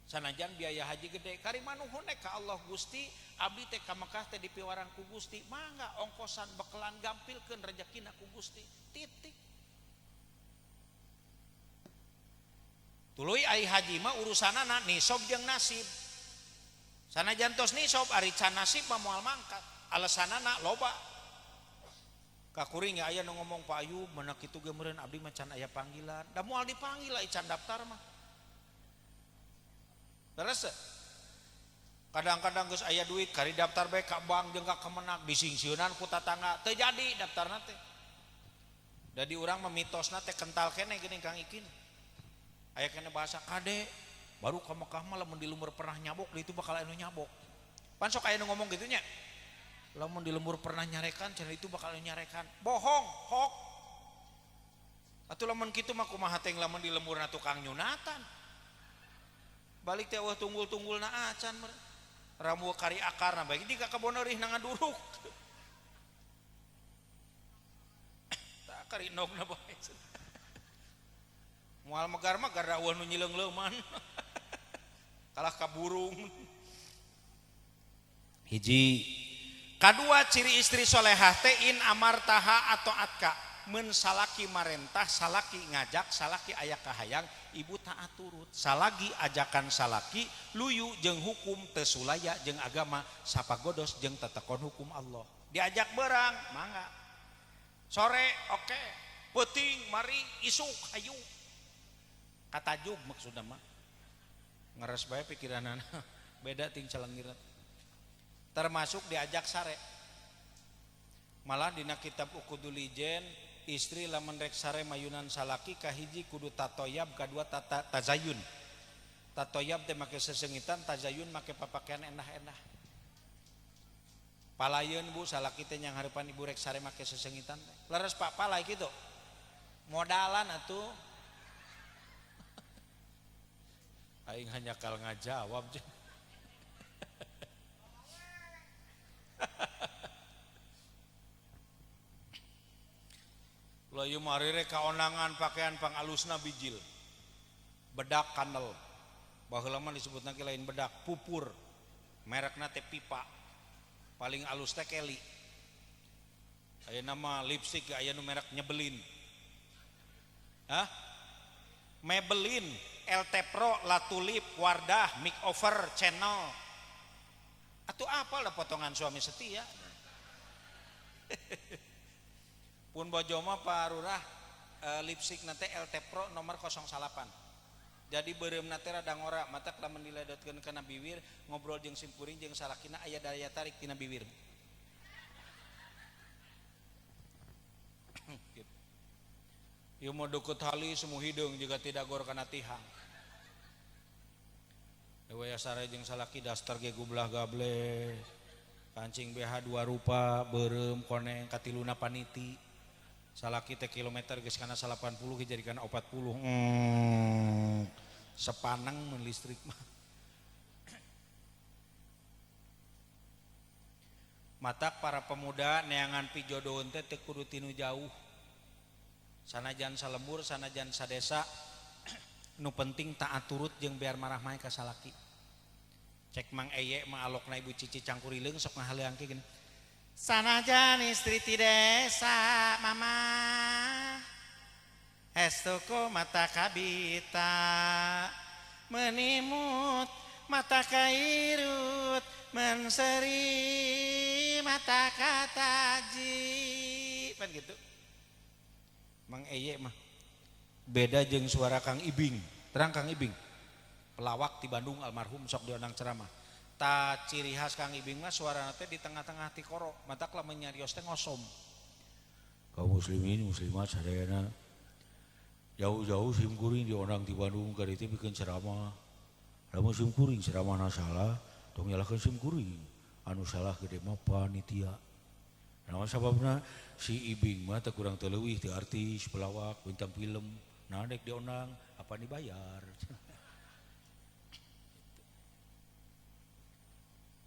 Sanajan biaya haji gede kari manuhun ka Allah Gusti abdi teh ka Mekah teh dipiwarang ku Gusti mangga ongkosan bekelan gampilkeun rejekina ku Gusti titik. Tuluy ai haji mah urusanana nisob jeung nasib. Sanajan tos nisob ari can nasib mah moal mangkat. Alasanana loba. Ka kuring aya nu ngomong Pak Ayub mana kitu ge meureun abdi mah can aya panggilan. Da moal dipanggil ai can daftar mah. Terus kadang-kadang geus aya duit kari daftar bae ka bank jeung ka Kemenak disingsieunan ku tatangga teu jadi daftarna teh. Da di urang mah mitosna teh kental keneh geuning Kang Ikin. Aya keneh bahasa kade baru ka Mekah mah lamun di lembur pernah nyabok di itu bakal anu nyabok. Pan sok aya nu ngomong kitu nya. Lamun di lembur pernah nyarekan cenah itu bakal anu nyarekan. Bohong, hok. Atuh lamun kitu mah kumaha teh lamun di lemburna tukang nyunatan. Balik teh eueuh tunggul-tunggulna acan meureun. Ramu kari akarna bae di ka kebon eurih na ngaduruk. Tak kari nogna bae. Moal megar mah gara eueuh nu nyileung-leuman. Kalah ka burung. Hiji. Kadua ciri istri solehah teh in amartaha atau atka. Mun salaki marentah, salaki ngajak, salaki aya kahayang, ibu taat turut. Salagi ajakan salaki luyu jeung hukum teu sulaya jeung agama, sapagodos jeung tetekon hukum Allah. Diajak berang, mangga. Sore oke, peuting mari isuk hayu. Katajug maksudna mah. Ngeres bae pikiranana. Beda ting calengirna. Termasuk diajak sare. Malah dina kitab Uqudul Ijen istri lamun rek sare mayunan salaki kahiji kudu tatoyab, kadua tata tazayun. Tatoyab teh make sesengitan, tazayun make papakaian endah-endah. Palayeun bu salaki teh nyang hareupan ibu rek sare make sesengitan teh. Leres Pak palay kitu. Modalan atuh. Aing hanya kal ngajawab jeung. Layu marire kaonangan pakaian pangalusna bijil. Bedak kanel. Baheula mah disebutna ge lain bedak, pupur. Merekna teh pipa. Paling alus teh Kelly. Ayeuna mah lipstik aya nu merek nyebelin. Hah? Maybelline, LT Pro, La Tulip, Wardah, Makeover, Channel. Atuh apalah potongan suami setia. Pun bojo mah Pak Lurah lipstik nate LT Pro nomor 08. Jadi beureumna teh rada ngora, matak lamun diledotkeun kana bibir, ngobrol jeung simkuring jeung salakina aya daya tarik tina bibir. Gitu. Ieu mah deukeut hali semu hideung jiga tidak gor kana tihang. Dewa sare jeung salaki daster ge gublah gable. Kancing BH dua rupa, beureum koneng katiluna paniti. Salaki teh kilometer geus kana 80 ge jadi kana 40. Sepaneng mun listrik mah. Matak para pemuda neangan pijodoheun teh teu kudu tinu jauh. Sanajan salembur, sanajan sadesa, nu penting taat turut jeung biar marah mae ka salaki. Cek Mang Eye mah alokna Ibu Cici cangkurileung sok ngahaleang ke gini. Sanajan istri ti desa mama hestuku mata kabita menimut mata kairut menseri mata kataji pan gitu. Mang Eye mah beda jeung suara Kang Ibing. Terang Kang Ibing pelawak di Bandung almarhum sok diondang ceramah. Ta ciri khas Kang Ibing mah suarana teh di tengah-tengah tikoro, matak lamun nyarios teh ngosom. Kaum muslimin muslimat sadayana jauh-jauh sim kuring diondang di Bandung ka ditu pikeun ceramah. Lamun sim kuring ceramahna salah, tong nyalahkeun sim kuring. Anu salah gede mah panitia. Naon sababna si Ibing mah teu kurang teu leuwih ti artis, pelawak, bintang film, nah dek diondang apa dibayar.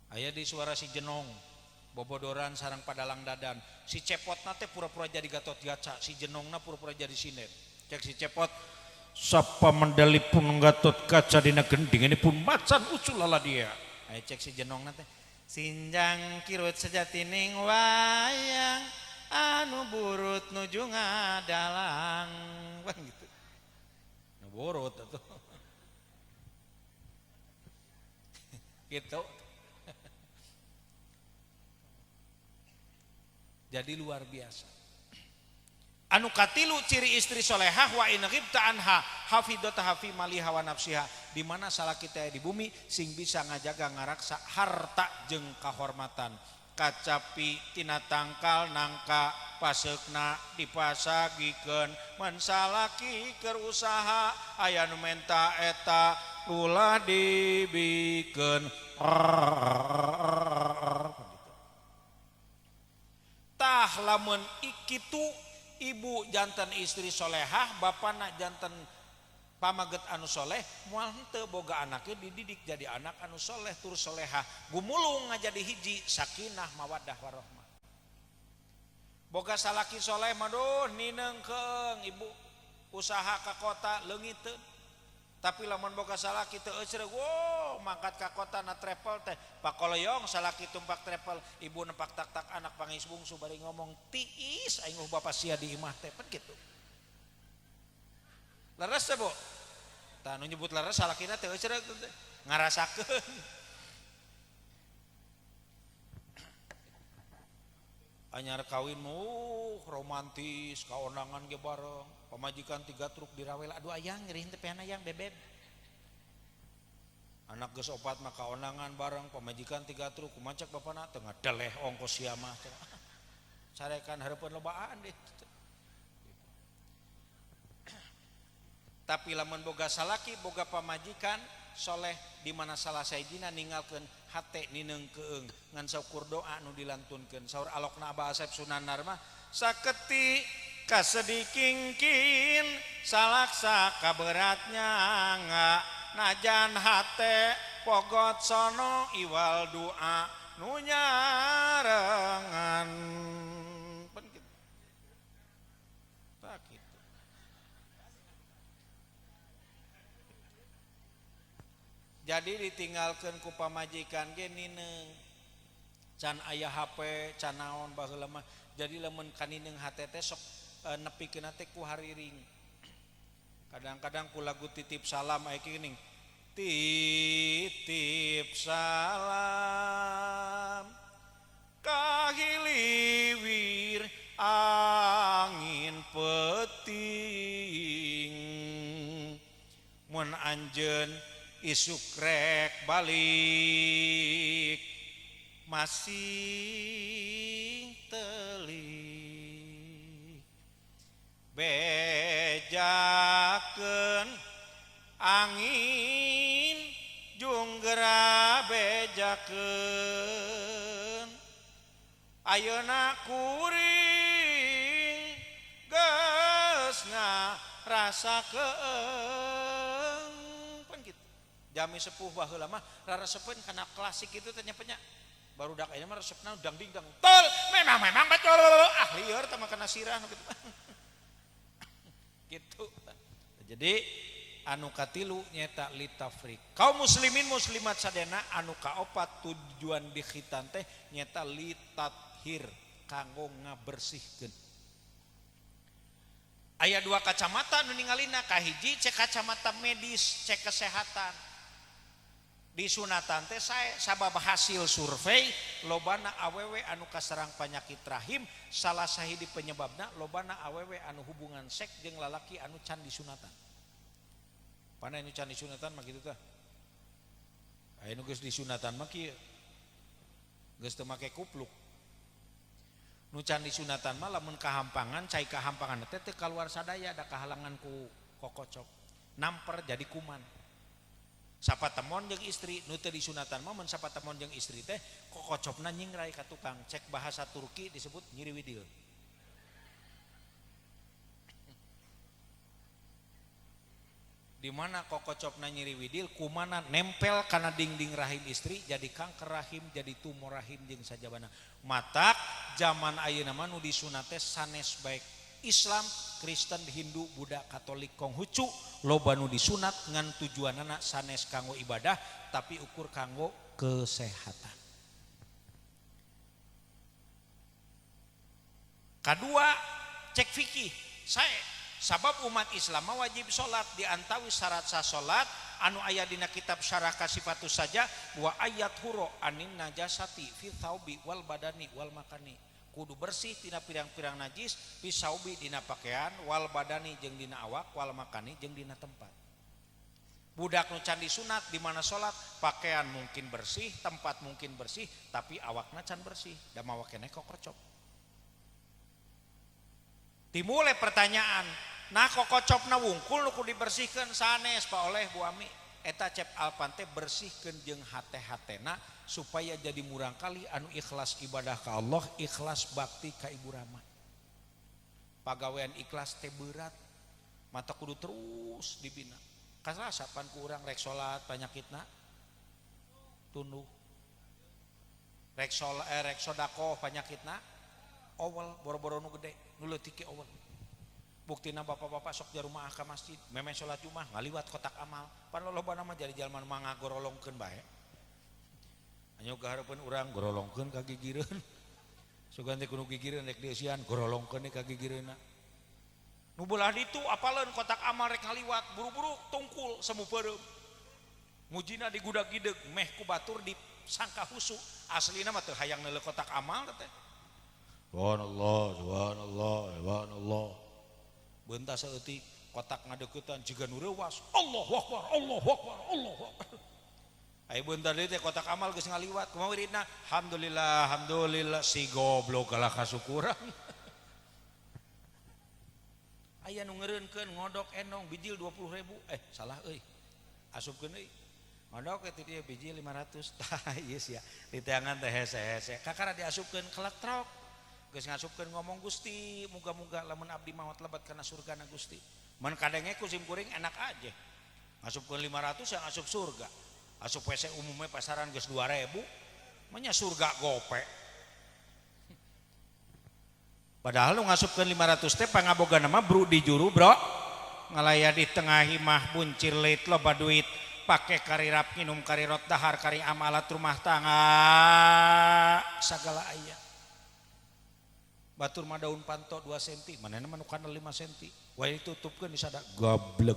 Aya di suara si Jenong, bobodoran sarang padalang dadan. Si Cepotna teh pura-pura jadi Gatot Kaca, si Jenongna pura-pura jadi sinden. Cek si Cepot, sapa mendali pun Gatot Kaca dina gending ini pun macan ucul lala dia. Aya cek si Jenongna teh, sinjang kirut sejatining wayang anu burut nuju ngadalang. Wah gitu. Nu burut atuh. Gitu. Jadi luar biasa. Anu katilu ciri istri solehah wa in ghibta anha hafidhataha fi maliha wa nafsiha. Di mana salah kita di bumi sing bisa ngajaga ngaraksa harta jeung kahormatan. Kacapi tina tangkal nangka paseukna dipasagikeun mun salaki keur usaha aya nu menta eta ulah dibikeun. Tah lamun ikitu ibu jantan istri solehah, bapana jantan pamaget anu soleh, moal henteu boga anaknya dididik jadi anak anu soleh tur solehah, gumulung ngajadi hiji sakinah mawaddah warahmah. Boga salaki soleh mah duh nineungkeung ibu usaha ka kota leungiteun. Tapi lamun boga salaki teu eucreug, wow, mangkat ka kota na travel teh pakoleong salaki tumpak travel, ibu nempak tak-tak anak pangis bungsu bari ngomong tiis aing uh bapa sia di imah teh pan kitu. Leres teh Bu? Tah nu nyebut leres salakina teu eucreug teh ngarasakeun. Anyar kawin romantis kaondangan ge bareng pamajikan 3 truk dirawel aduh ayang nyeri henteu pean ayang bebeb anak geus 4 mah kaondangan bareng pamajikan 3 truk kumaha cek bapana teu ngadeleh ongkos sia mah carekan hareupeun lobaan deh. Tapi lamun boga salaki boga pamajikan soleh di mana salah sahijina ninggalkeun hate nineung keung ngan saukur doa nu dilantunkeun saur alokna Abah Asep Sunanar mah saketi kasedikingkin salaksa kaberatnya nga najan hate pogot sono iwal doa nu nyarengan pan kitu tah kitu. Jadi ditinggalkan ku pamajikan ge nineung can aya HP can naon baheula mah jadi lamun kanineung hate teh sok nepikeun teh ku hariring. Kadang-kadang ku lagu titip salam aya geuning titip salam kahiliwir angin peuting mun anjeun isuk rek balik masih telik bejakeun angin junggera bejakeun ayeuna kuring geus ngarasakeun. Jami sepuh baheula mah raresepeun kana klasik itu teh nya barudak ayeuna mah resepna dang ding dang tol memang betul ah lieur teh mah kana sirah nu kitu. Gitu. Jadi anu katilu nyeta litafrik. Kaum muslimin muslimat sadena anu kaopat tujuan dikhitan teh nyeta litathir kanggo ngabersihkeun. Aya 2 kacamata nu ningalina kahiji cek kacamata medis cek kesehatan. Disunatan teh sae sabab hasil survei lobana awewe anu kaserang penyakit rahim salah sahiji penyebabna lobana awewe anu hubungan seks jeung lalaki anu can disunatan. Pana anu can disunatan mah kitu tah. Aya nu geus disunatan mah kieu. Geus teu make kupluk. Nu can disunatan mah lamun kahampangan cai kahampangan teh teu kaluar sadaya da kahalangan ku kokocok. Namper jadi kuman. Sapatemon jeung istri nu teu disunatan mah mun sapatemon jeung istri teh kokocopna nyingrai ka tukang cek bahasa Turki disebut nyiri widil. Di mana kokocopna nyiri widil kumana nempel kana dinding rahim istri jadi kanker rahim jadi tumor rahim jeung sajabana. Matak zaman ayeuna mah nu disunat teh sanes baik Islam, Kristen, Hindu, Buddha, Katolik, Konghucu loba nu disunat ngan tujuanana sanes kanggo ibadah tapi ukur kanggo kesehatan. Kadua cek fikih sae sabab umat Islam mah wajib salat diantawi syarat sah salat anu aya dina kitab syarah kasifatus saja wa ayat huro anin najasati fi thaubi wal badani wal makani. Kudu bersih tina pirang-pirang najis pisaubi dina pakaian wal badani jeung dina awak wal makani jeung dina tempat. Budak nu can disunat di mana salat pakaian mungkin bersih, tempat mungkin bersih, tapi awakna can bersih, da mawa keneh kokocop. Timule pertanyaan, nah kokocopna wungkul nu kudu dibersihkeun sanes pa oleh Bu Ami. Eta cep alpan teh bersihkeun jeung hate-hatena supaya jadi murangkali anu ikhlas ibadah ka Allah, ikhlas bakti ka Ibu Rama. Pagawean ikhlas teh berat, mata kudu terus dibina. Karasa pan ku urang rek salat panyakitna tunduh. Rek salat rek sedekah panyakitna owel boro-boro nu gede, nu leutik ge owel. Buktina bapak-bapak sok jarumaah ka masjid, memeh salat Jumat ngaliwat kotak amal. Pan lolobana mah jadi jalma nu ngagorolongkeun bae. Anyo kahareupeun urang gorolongkeun ka gigireun. Sugan teh kudu gigireun rek dieusian gorolongkeun ka gigireunna. Nu belah ditu apaleun kotak amal rek ngaliwat, buru-buru tungkul semu peureum. Mujina digudag-gideg meh ku batur disangka husu. Aslina mah teu hayang neuleuh kotak amal teh. Subhanallah, subhanallah, subhanallah. Beuntas saeutik kotak ngadeuketan jiga nu reuwas. Allahu akbar, Allahu akbar, Allahu akbar. Aya beuntar deui teh kotak amal geus ngaliwat. Kumaha wiridna? Alhamdulillah, alhamdulillah si goblok kalah kasukuran. Aya nu ngeureunkeun ngodok endong bijil 20.000. Salah euy. Asupkeun euy. Ngodok eta dia bijil 500. Tah ieu sia. Diteangan teh hese-hese. Kakara diasupkeun keletrok. Geus ngasupkeun ngomong Gusti, muga-muga lamun abdi maot lebat kana surgana Gusti. Mun kadenge ku sim kuring enak aja. Ngasupkeun 500 yang asup surga. Asup WC umumnya pasaran geus 2000, manya surga gope. Padahal nu ngasupkeun 500 teh pangabogana mah bru di juru bro. Ngalaya di tengah imah buncir leit loba duit, pake karirap nginum karirot dahar kari amalat rumah tangga sagala aya. Batur mah daun panto 2 senti, manehna mah nu kana 5 senti. Wae ditutupkeun disada gableg.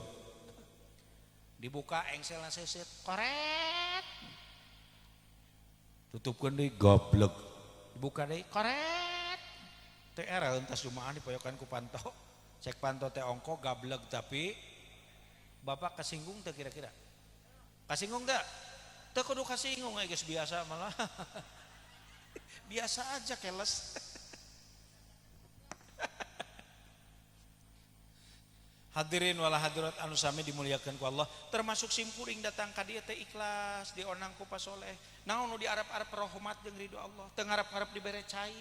Dibuka engselna seset koret. Tutupkeun deui gableg. Dibuka deui koret. Teu era entas jumaah dipoyokan ku panto. Cek panto teh ongko gableg tapi bapak kasinggung teu kira-kira? Kasinggung teu? Teu kudu kasinggung geus biasa malah. Biasa aja keles. Hadirin wala hadirat anu sami dimuliakan ku Allah, termasuk simkuring datang ka dieu teh ikhlas dionang ku pasoleh. Naon nu diarep-arep rahmat jeung ridho Allah, teu ngarep-ngarep dibere cai.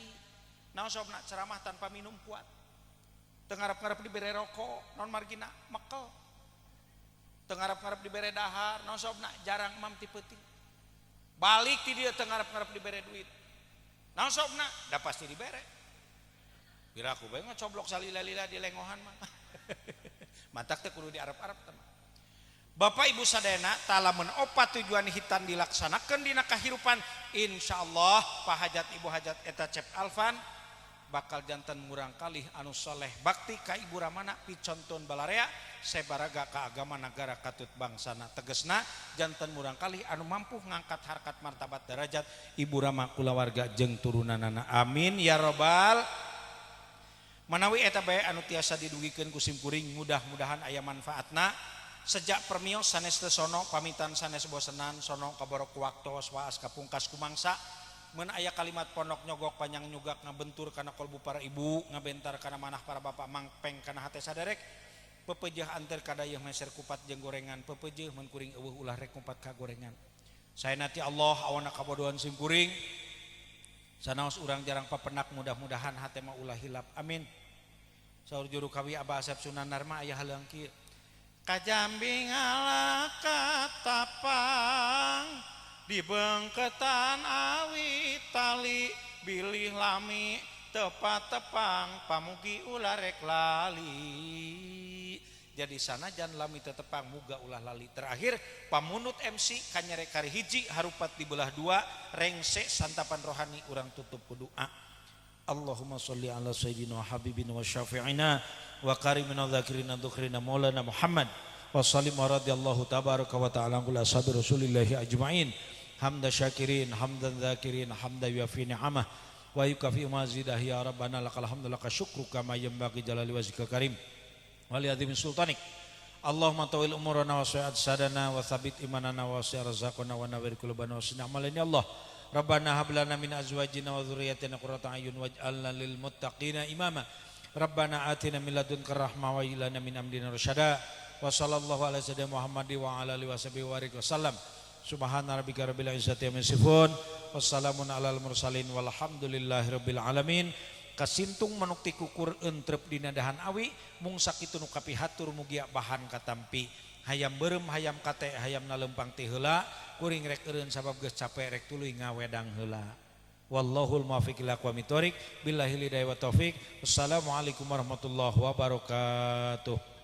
Naon sobna ceramah tanpa minum kuat. Teu ngarep-ngarep dibere rokok, naon margina mekel. Teu ngarep-ngarep dibere dahar, naon sobna jarang mam ti peuting. Balik ti dieu teu ngarep-ngarep dibere duit. Naon sobna da pasti dibere. Piraku bae ngacoblok salila-lila di lengohan mah. Mantak teh kudu diarep-arep teh. Bapak Ibu sadayana talamun opat tujuan hitan dilaksanakeun dina kahirupan, insyaallah pahajat ibu hajat eta Cep Alvan bakal janten murang kalih anu soleh bakti ka ibu ramana piconton balarea sebaraga ka agama nagara katut bangsana. Tegesna janten murang kalih anu mampu ngangkat harkat martabat derajat ibu rama kulawarga jeung turunanana. Amin ya robbal. Manawi eta bae anu tiasa didugikeun ku simkuring, mudah-mudahan aya manfaatna. Sejak permios sanes teu sono pamitan sanes bosenan sono kaborok waktos waas kapungkas kumangsa. Mun aya kalimat pondok nyogok panjang nyugak ngabentur kana kolbu para ibu, ngabentar kana manah para bapak mangpeng kana hate saderek. Pepejeh anter kadayeuh meser kupat jeung gorengan, pepejeh mun kuring eueuh ulah rek ngupat ka gorengan. Saenati Allah awana kabodohan simkuring. Sanaos urang jarang papenak, mudah-mudahan hate mah ulah hilap. Amin. Saur juru kawi Abah Asep Sunan Narma aya haleung kieu. Kajambi ngalah katapang dibengketan awi tali bilih lami tepat tepang pamugi ulah rek lali. Jadi sanajan lami tetepang muga ulah lali. Terakhir pamunut MC kanyere kari hiji harupat dibelah dua rengse santapan rohani urang tutup ku doa. Allahumma sholli ala sayyidina habibina wa syafi'ina wa karimina dzakirina dzukrina maulana Muhammad wa sallim wa radhiyallahu tabaraka wa ta'ala ala ashabi rasulillahi ajmain. Hamda syakirin hamdan dzakirin hamda yuafi ni'amah wa yukafi mazidah ya rabbana lakal hamdu lakal syukru kama yanbaghi jalali wajhika karim wa li azimi sultanik. Allahumma tawil umurana wa sa'ad sadana wa thabit imanana wa wasi' arzaqana wa nawwir qulubana wa sina amalana ya Allah. Rabbana hab lana min azwajina wa dzurriyyatina qurrata a'yun waj'alna lil muttaqina imama. Rabbana atina min ladunka rahmah wa hayyi lana min amrina rasyada. Wa sallallahu ala sayyidina Muhammad wa ala alihi washabihi wa barik wasallam. Subhana rabbika rabbil izzati amma yasifun. Wassalamun alal mursalin walhamdulillahi rabbil alamin. Kasintung manuk ti kukur entrep dina dahan awi mung sakitu nu kapihatur mugia bahan katampi. Hayam beureum hayam kate hayam nalempang ti heula kuring rek eureun sabab geus capek rek tuluy ngawedang heula. Wallahul muwaffiq ila aqwamit thoriq. Billahi hidayah wa taufik. Wassalamualaikum warahmatullahi wabarakatuh.